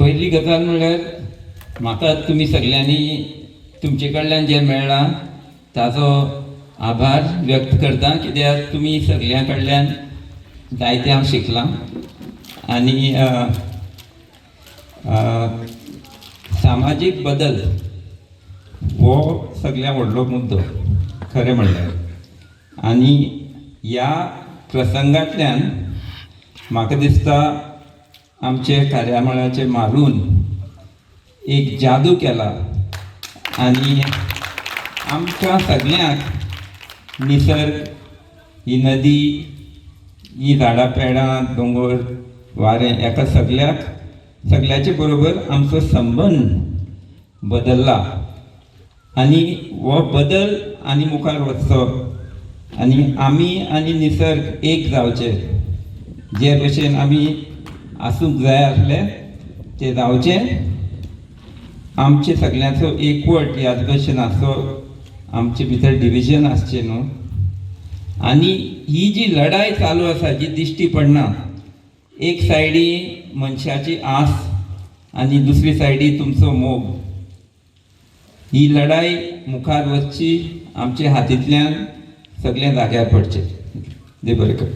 पयली गजाल म्हणल्यार म्हाका तुमी सगल्यांनी तुमचे कडल्यान जें मेळ्ळां ताजो आभार व्यक्त करता, कित्याक तुमी सगल्यां कडल्यान जायतें हांव शिकलां. आनी सामाजीक बदल हो सगळ्यात व्हडलो मुद्दो खरें म्हणल्यार. आनी ह्या प्रसंगांतल्यान म्हाका दिसता आमचे कार्यामळाचे मारून एक जादू केला आनी आमकां सगल्यांक निसर्ग, ही नदी, ही झाडां पेडां, दोंगर, वारें, हेका सगल्याक सगल्याचे बरोबर आमचो संबंद बदल्ला आनी हो बदल आनी मुखार वचचो आनी आमी आनी निसर्ग एक जावचे, जे भशेन आमी आसूंक जाय आसले ते जावचे. आमचे सगल्यांचो एकवट ह्याच भशेन आसचो, आमचे भितर डिविजन आसचें न्हू. आनी ही जी लढाय चालू आसा जी दिश्टी पडना, एक सायडी मनशाची आस आनी दुसरी सायडी तुमचो मोग, ही लढाय मुखार वचची, आमच्या हातींतल्यान सगळें जाग्यार पडचें. देव बरें करूं.